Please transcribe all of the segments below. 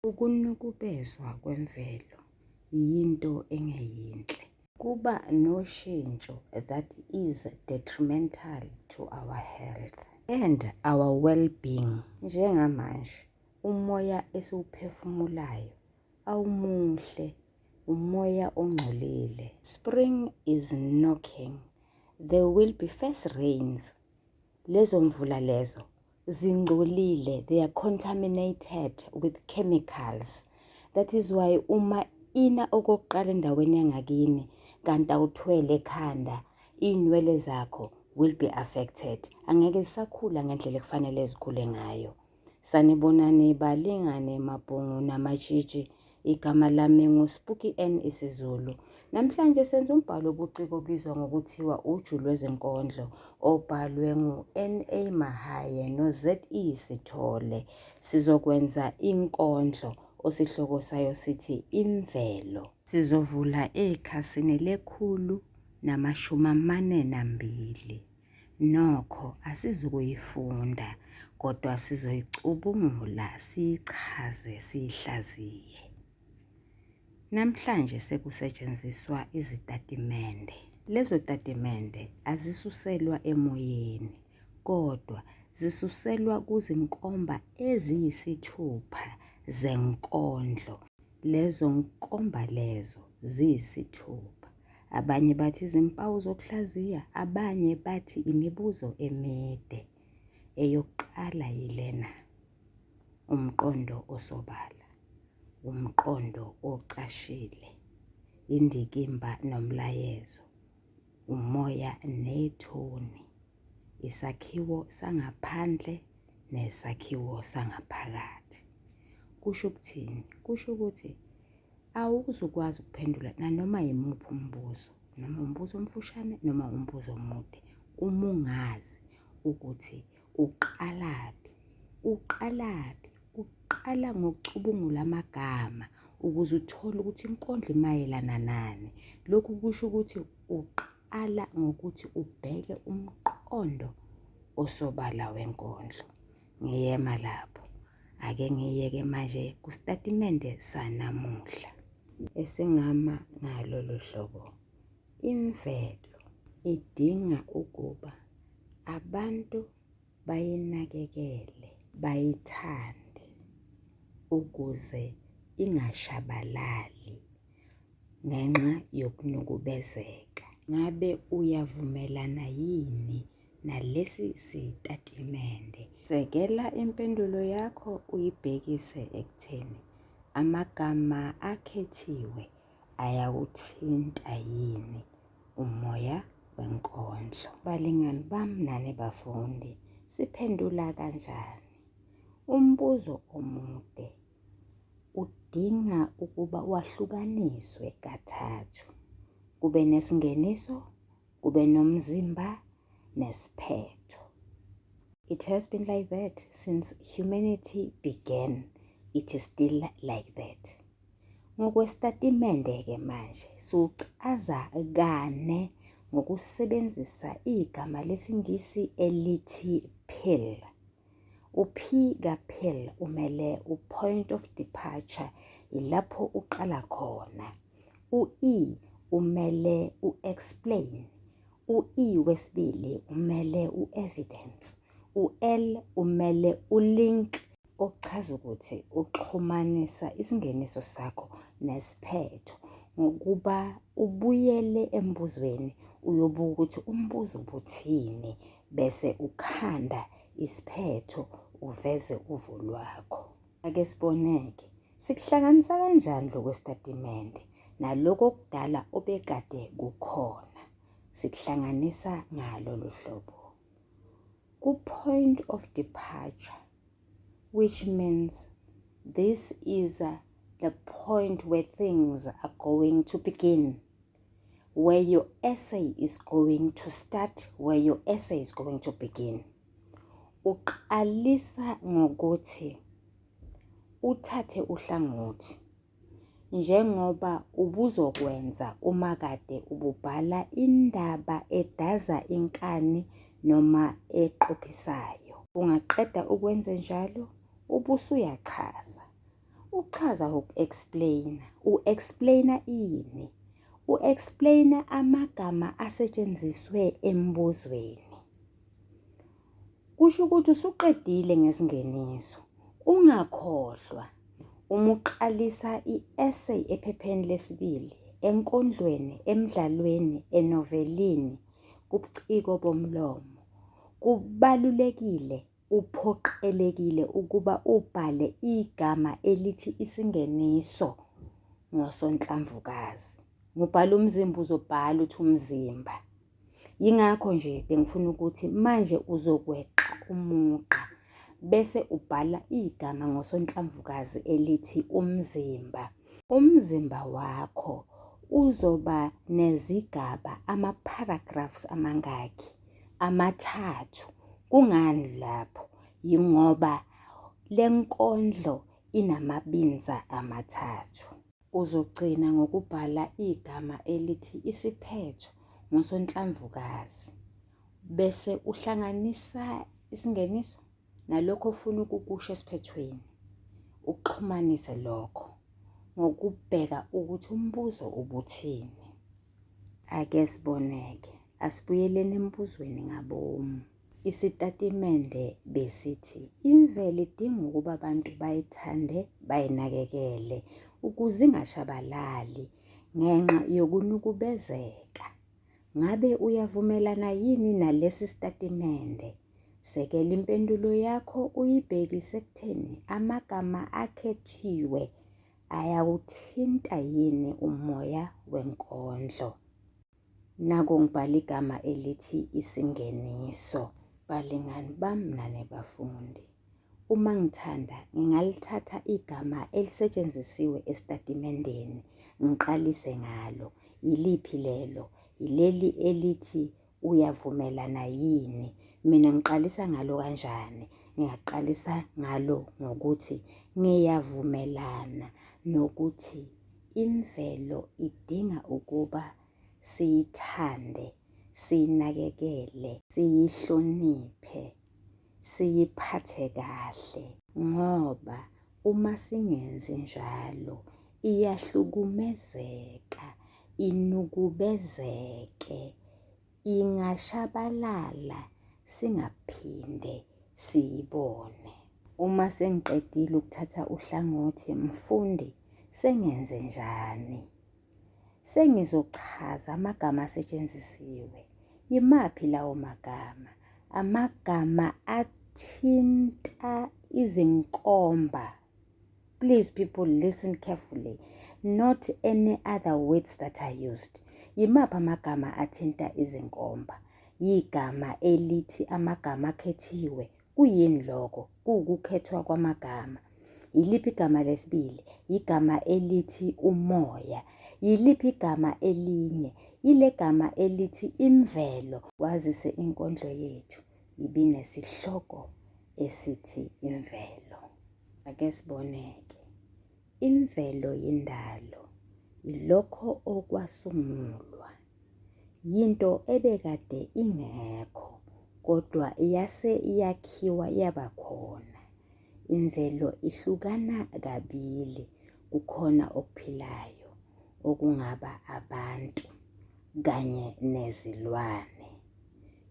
Ukunukubezwa kwemvelo yinto engeyinhle. Kuba noshintsho that is detrimental to our health and our well-being. Njengamanje umoya esiwuphefumulayo awumuhle, umoya ongcolile. Spring is knocking, there will be first rains. Lezo mvula lezo zingcolile, they are contaminated with chemicals. That is why uma ina okokuqala endaweni yangakini kanti awuthwele ekhanda, iy'nwele zakho will be affected. Angeke zisakhula ngendlela ekufanele zikhule ngayo. Sanibonani balingane mabhungu namatshitshi. Igama lami nguSpooky N isiZulu. Namhlanje senza umbhalo obuciko obizwa ngokuthiwa Uju Lwezinkondlo obhalwe ngu-NA Mahaye no-ZE Sithole. Sizokwenza inkondlo osihloko sayo sithi Imvelo. Sizovula ekhasini le-142. Nokho asizukuyifunda kodwa sizoyicubungula siyichaze siyihlaziye. Namhlanje sekusetshenziswa izitatimende. Lezo tatimende azisuselwa emoyeni kodwa zisuselwa kuzinkomba eziyisithupha zenkondlo. Lezo nkomba lezo ziyisithupha. Abanye bathi izimpawu zokuhlaziya, abanye bathi imibuzo emide. Eyokuqala yilena, umqondo osobala, umqondo ocashile, indikimba nomlayezo, umoya nethoni, isakhiwo sangaphandle nesakhiwo sangaphakathi. Kusho ukuthini? Kusho ukuthi awuzukwazi ukuphendula nanoma yimuphi umbuzo, noma umbuzo omfushane noma umbuzo omude, uma ungazi ukuthi uqalaphi, uqalaphi, uqala ngokucubungula amagama ukuze uthole ukuthi inkondlo imayelana nani. Lokhu kusho ukuthi uqala ngokuthi ubheke umqondo osobala wenkondlo. Ngiyema lapho. Ake ngiyeke manje kusitatimende sanamuhla esingama ngalolu hlobo. Imvelo idinga ukuba abantu bayinakekele, bayithande ukuze ingashabalali ngenxa yokunukubezeka. Ngabe uyavumelana yini nalesi sitatimende? Sekela impendulo yakho uyibhekise ekutheni amagama akhethiwe ayawuthinta yini umoya wenkondlo. Balingani bami nani bafundi, siphendula kanjani? Umbuzo omude udinga ukuba wahlukaniswe kathathu, kube nesingeniso, kube nomzimba nesiphetho. It has been like that since humanity began. It is still like that. Ngokwesitatimende-ke manje siwuchaza kane ngokusebenzisa igama lesiNgisi elithi pill. U-P ka-pill umele u-point of departure, yilapho uqala khona. U-E umele u-explain. U-E wesibili umele u-evidence. U-L umele u-link okuchaza ukuthi uxhumanisa isingeniso sakho nesiphetho ngokuba ubuyele embuzweni uyobuka ukuthi umbuzo ubuthini bese ukhanda isiphetho uveze uvo lwakho. Ake siboneke sikuhlanganisa kanjani lokhu kwesitatimende nalokhu okudala obekade kukhona. Sikuhlanganisa ngalolu hlobo. Ku-point of departure, which means this is the point where things are going to begin, where your essay is going to start, where your essay is going to begin. Uqalisa ngokuthi uthathe uhlangothi njengoba ubuzokwenza uma kade ububhala indaba edaza inkani noma eqophisayo. Ungaqeda ukwenze njalo ubusuyachaza. Ukuchaza uku-explain-a. U-explain-a ini? U-explain-a amagama asetshenziswe embuzweni. Kusho ukuthi usuqedile ngesingeniso. Ungakhohlwa uma uqalisa i-essay ephepheni lesibili, enkondlweni, emdlalweni, enovelini, kubuciko bomlomo. Kubalulekile uphoqelekile ukuba ubhale igama elithi isingeniso ngosonhlamvukazi. Ngubhala umzimba uzobhala uthi umzimba. Yingakho nje bengifuna ukuthi manje uzokweqa umugqa bese ubhala igama ngosonhlamvukazi elithi umzimba. Umzimba wakho uzoba nezigaba ama-paragraphs amangaki? Amathathu. Kungani lapho? Yingoba le nkondlo inamabinza amathathu. Uzogcina ngokubhala igama elithi isiphetho ngosonhlamvukazi bese uhlanganisa isingeniso nalokho ofuna ukukusho esiphethweni. Uxhumanise lokho ngokubheka ukuthi umbuzo ubuthini. Ake siboneke, asibuyeleni embuzweni ngabomu. Isitatimende besithi imvelo idinga ukuba abantu bayithande, bayinakekele ukuze ingashabalali ngenxa yokunukubezeka. Ngabe uyavumelana yini nalesi sitatimende? Sekela impendulo yakho uyibhekise ekutheni amagama akhethiwe ayawuthinta yini umoya wenkondlo. Naku ngibhala igama elithi isingeniso. Balingani bami nani bafundi, uma ngithanda ngingalithatha igama elisetshenzisiwe esitatimendeni ngiqalise ngalo. Yiliphi lelo? Yileli elithi uyavumelana yini? Mina ngiqalisa ngalo kanjani? Ngingaqalisa ngalo ngokuthi ngiyavumelana nokuthi imvelo idinga ukuba siyithande, siyinakekele, siyihloniphe, siyiphathe kahle ngoba uma singenzi njalo iyahlukumezeka, inukubezeke, ingashabalala singaphinde siyibone. Uma sengiqedile ukuthatha uhlangothi mfundi sengenze njani? Sengizochaza amagama asetshenzisiwe. Yimaphi lawo magama? Amagama athinta izinkomba. Please people listen carefully. Not any other words that are used. Yimaphi amagama athinta izinkomba? Yigama elithi amagama akhethiwe. Kuyini lokho? Kuwukukhethwa kwamagama. Yiliphi igama lesibili? Igama elithi umoya. Yiliphi igama elinye? Yile gama elithi imvelo. Wazise inkondlo yethu ibinesihloko esithi imvelo. Ake siboneke. Imvelo yindalo, yilokho okwasungulwa. Yinto ebekade ingekho kodwa yase yakhiwa yaba khona. Imvelo ihlukana kabili, kukhona okuphilayo, okungaba abantu kanye nezilwane.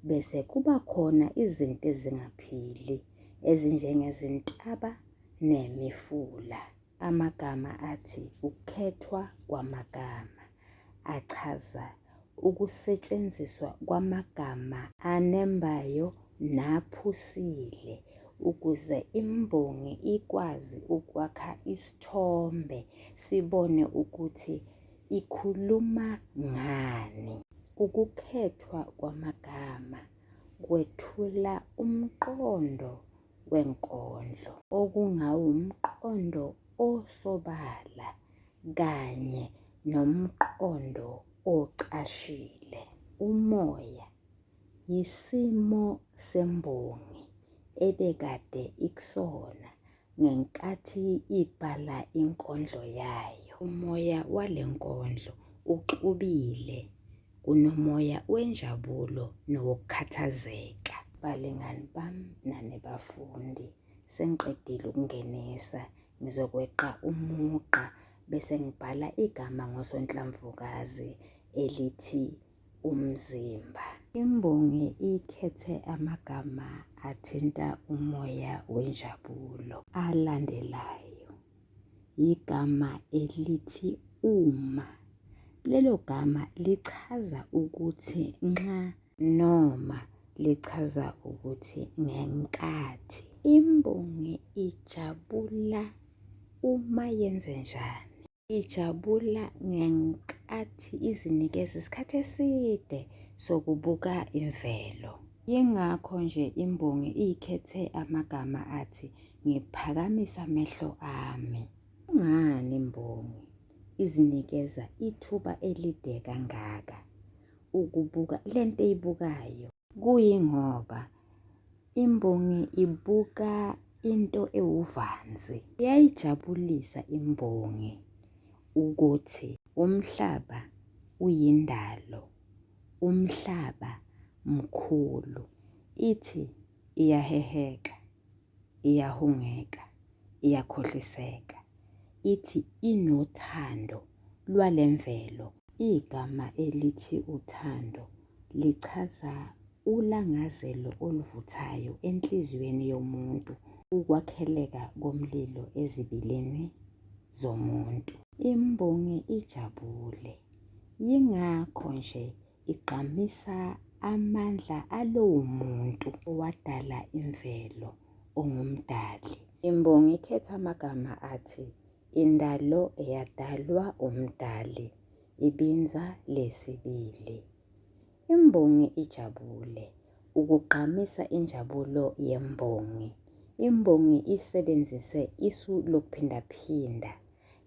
Bese kuba khona izinto ezingaphili ezinjengezintaba nemifula. Amagama athi ukukhethwa kwamagama achaza ukusetshenziswa kwamagama anembayo naphusile ukuze imbongi ikwazi ukwakha isithombe sibone ukuthi ikhuluma ngani. Ukukhethwa kwamagama kwethula umqondo wenkondlo okungawumqondo osobala kanye nomqondo ocashile. Umoya yisimo sembongi ebekade ikusona ngenkathi ibhala inkondlo yayo. Umoya wale nkondlo uxubile, kunomoya wenjabulo nowokukhathazeka. Balingani bami nani bafundi, sengiqedile ukungenisa. Ngizokweqa umugqa bese ngibhala igama ngosonhlamvukazi elithi umzimba. Imbongi ikhethe amagama athinta umoya wenjabulo alandelayo. Igama elithi uma. Lelo gama lichaza ukuthi nxa noma lichaza ukuthi ngenkathi. Imbongi ijabula uma yenzenjani? Ijabula ngenkathi izinikeza isikhathi eside sokubuka imvelo. Yingakho nje imbongi ikhethe amagama athi ngiphakamisa amehlo ami. Kungani imbongi izinikeza ithuba elide kangaka ukubuka lento eyibukayo? Kuyingoba imbongi ibuka into ewuvanzi. Kuyayijabulisa imbongi ukuthi umhlaba uyindalo, umhlaba mkhulu. Ithi iyaheheka, iyahungeka, iyakhohliseka. Ithi inothando lwale mvelo. Igama elithi uthando lichaza ulangazelo oluvuthayo enhliziyweni yomuntu, ukwakheleka komlilo ezibilini zomuntu. Imbongi ijabule, yingakho nje igqamisa amandla alowo muntu owadala imvelo, onguMdali. Imbongi ikhetha amagama athi, indalo eyadalwa uMdali, ibinza lesibili. Imbongi ijabule, ukugqamisa injabulo yembongi. Imbongi isebenzise isu lokuphindaphinda,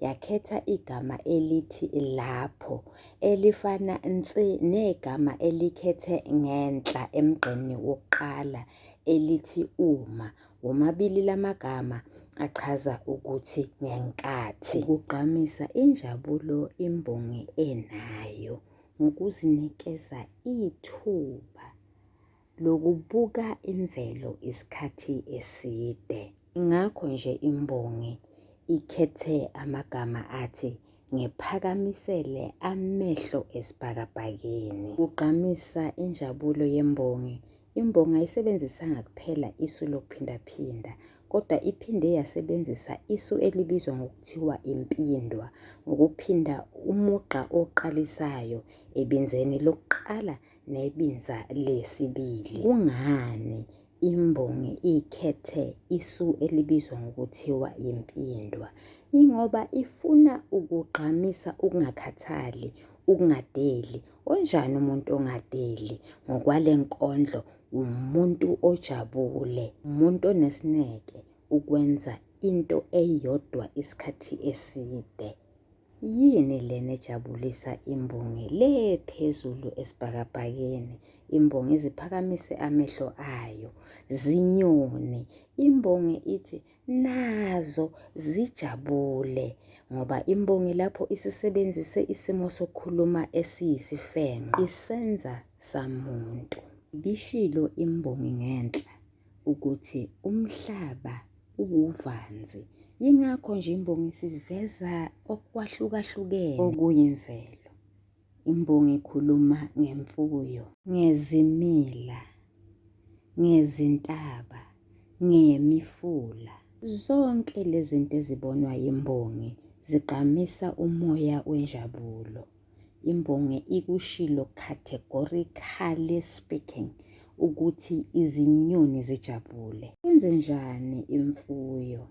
yakhetha igama elithi lapho elifana nsi negama elikhethe ngenhla emgqeni wokuqala elithi uma. Womabili lamagama achaza ukuthi ngenkathi. Ukugqamisa injabulo imbongi enayo ngokuzinikeza ithuba lokubuka imvelo isikhathi eside. Ingakho nje imbongi ikhethe amagama athi ngiphakamisele amehlo esibhakabhakeni. Kugqamisa injabulo yembongi. Imbongi ayisebenzisanga kuphela isu lokuphindaphinda kodwa iphinde yasebenzisa isu elibizwa ngokuthiwa impindwa ngokuphinda umugqa oqalisayo ebinzeni lokuqala nebinza lesibili. Kungani imbongi ikhethe isu elibizwa ngokuthiwa yimpindwa? Ingoba ifuna ukugqamisa ukungakhathali, ukungadeli. Onjani umuntu ongadeli? Ngokwale nkondlo umuntu ojabule, umuntu onesineke ukwenza into eyodwa isikhathi eside. Yini lena ejabulisa imbongi le phezulu esibhakabhakeni? Imbongi iziphakamise amehlo ayo. Zinyoni. Imbongi ithi nazo zijabule ngoba imbongi lapho isisebenzise isimo sokukhuluma esiyisifenqo. Isenza samuntu. Ibishilo imbongi ngenhla ukuthi umhlaba uwuvanzi. Yingakho nje imbongi isiveza okwahlukahlukene okuyimvelo. Imbongi ikhuluma ngemfuyo, ngezimila, ngezintaba, ngemifula. Zonke lezi zinto ezibonwa yimbongi zigqamisa umoya wenjabulo. Imbongi ikushilo categorically speaking ukuthi izinyoni zijabule. Yenzenjani imfuyo?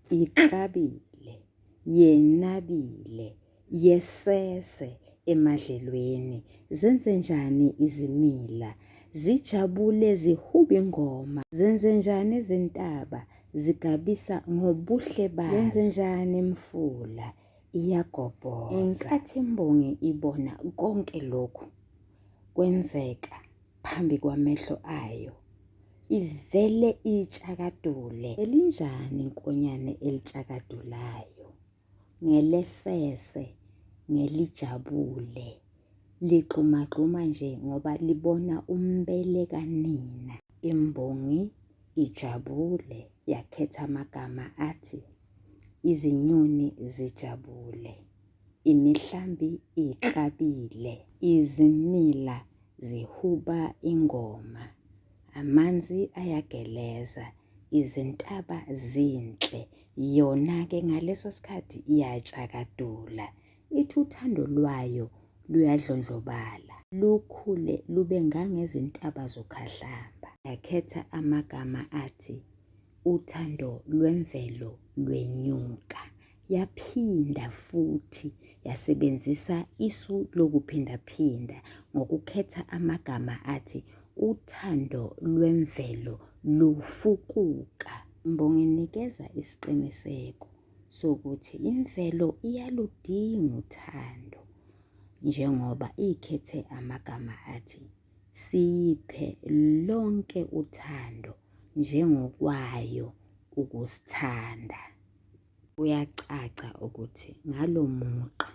Iklabile, yenabile, yesese emadlelweni. Zenzenjani izimila? Zijabule zihuba ingoma. Zenzenjani izintaba? Zigabisa ngobuhle bazo. Yenzenjani imifula? Iyagobhoza. Ngenkathi imbongi ibona konke lokhu kwenzeka phambi kwamehlo ayo, ivele itshakadule. Elinjani inkonyane elitshakadulayo? Ngelesese, ngelijabule. Ligxumagxuma nje ngoba libona umbele kanina. Imbongi ijabule yakhetha amagama athi. Izinyoni zijabule, imihlambi iklabile, izimila zihuba ingoma, amanzi ayageleza, izintaba zinhle. Yona-ke ngaleso sikhathi iyatshakadula, ithi uthando lwayo luyadlondlobala, lukhule lube ngangezintaba zokhahlamba. Yakhetha amagama athi uthando lwemvelo lwenyuka. Yaphinda futhi yasebenzisa isu lokuphindaphinda ngokukhetha amagama athi uthando lwemvelo lufukuka. Imbongi inikeza isiqiniseko sokuthi imvelo iyaludinga uthando njengoba ikhethe amagama athi siyiphe lonke uthando njengokwayo ukusithanda. Kuyacaca ukuthi ngalo mugqa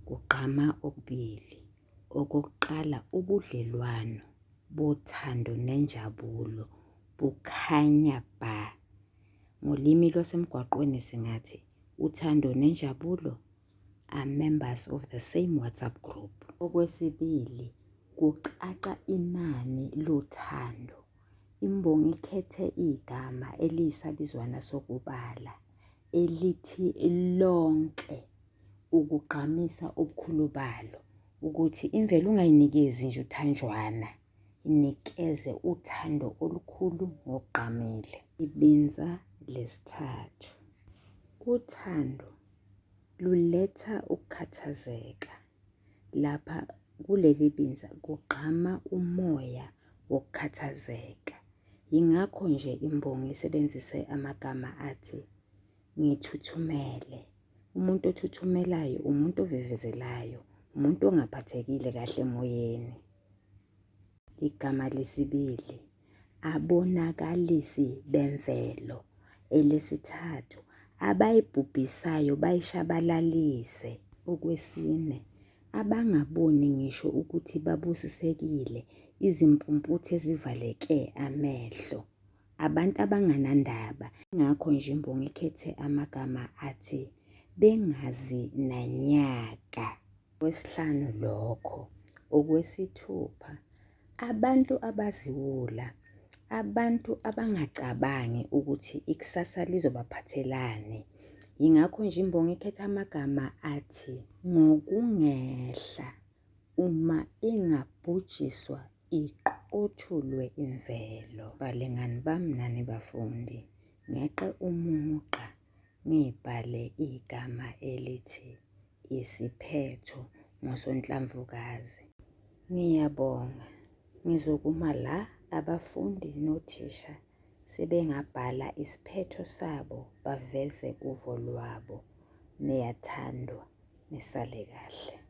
kugqama okubili. Okokuqala ubudlelwano bothando nenjabulo bukhanya bha. Ngolimi lwasemgwaqweni singathi uthando nenjabulo are members of the same WhatsApp group. Okwesibili kucaca inani lothando. Imbongi ikhethe igama eliyisabizwana sokubala elithi lonke ukugqamisa ubukhulu balo ukuthi imvelo ungayinikezi nje uthanjwana, inikeze uthando olukhulu ngokugqamile. Ibinza lesithathu, uthando luletha ukukhathazeka. Lapha kuleli binza kugqama umoya wokukhathazeka. Yingakho nje imbongi isebenzise amagama athi ngithuthumele. Umuntu othuthumelayo umuntu ovevezelayo, umuntu ongaphathekile kahle emoyeni. Igama lesibili, abonakalisi bemvelo. Elesithathu, abayibhubhisayo bayishabalalise. Okwesine, abangaboni ngisho ukuthi babusisekile, izimpumputhe ezivaleke amehlo, abantu abanganandaba. Ingakho nje imbongi ikhethe amagama athi bengazi nanyaka. Okwesihlanu lokho. Okwesithupha, abantu abaziwula, abantu abangacabangi ukuthi ikusasa lizobaphathelani. Yingakho nje imbongi ikhetha amagama athi ngokungehla uma ingabhujiswa iqothulwe imvelo. Balingani bami nani bafundi, ngeqe umugqa ngibhale igama elithi isiphetho ngosonhlamvukazi. Ngiyabonga. Ngizokuma la abafundi nothisha sebengabhala isiphetho sabo baveze uvo lwabo. Niyathandwa, nisale kahle.